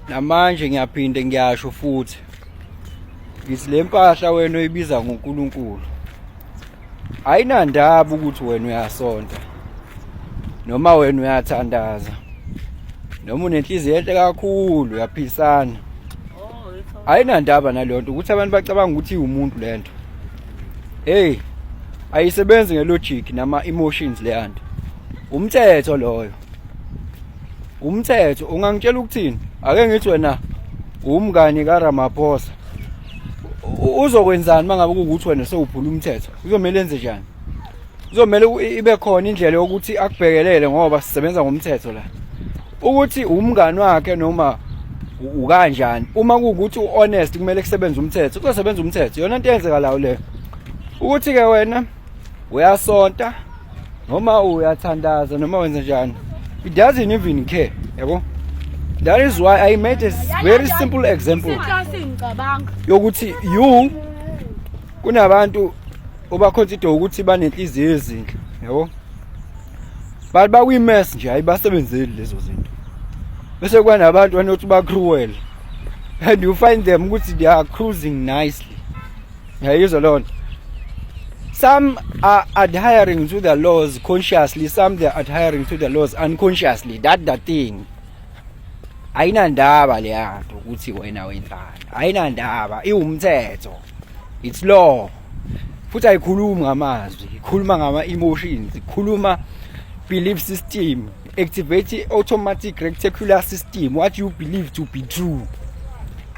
Namanje ngiyaphinde ngiyasho futhi, ngithi le mpahla wena oyibiza ngoNkulunkulu ayinandaba ukuthi wena uyasonta noma wena uyathandaza noma unenhliziyo enhle kakhulu, uyaphisana, ayinandaba naleyo nto ukuthi abantu bacabanga ukuthi iwumuntu lento. Hey, ayisebenzi ngelogic nama emotions leyanto. Umthetho loyo, umthetho. Ungangitshela ukuthini? Ake ngithi wena umngani kaRamaphosa, uzokwenzani mangabe kuwukuthi wena sewuphula umthetho? Uzomele enze njani? Kuzomele ibe khona indlela yokuthi akubhekelele, ngoba sisebenza ngomthetho la. Ukuthi umngani wakhe noma ukanjani, uma kuwukuthi u-honest, kumele kusebenze umthetho, kuzosebenza umthetho. Yona into eyenzeka lawo leyo, ukuthi-ke wena uyasonta noma uyathandaza noma wenza njani, it doesn't even care, yabo. That is why I made a very simple example yokuthi you kunabantu obaconsider ukuthi banenhliziyo ezinhle, yabo, but bakwi-mess nje, ayibasebenzeli lezo zinto. Bese kuba nabantu anothi ba-cruel and you find them ukuthi they are cruising nicely. Ngiyayizwa leyo nto. Some are adhering to the laws consciously, some they are adhering to the laws unconsciously. That the thing, ayinandaba leya nto ukuthi wena wenzani, ayinandaba, iwumthetho, it's law. Futhi ayikhulumi ngamazwi, ikhuluma ngama-emotions, ikhuluma belief system, activate automatic reticular system, what you believe to be true.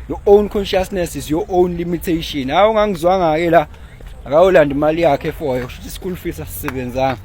Your own consciousness is your own limitation. Hawu, ungangizwanga-ke la, akawulanda imali yakhe for kusho ukuthi school fees asisebenzanga.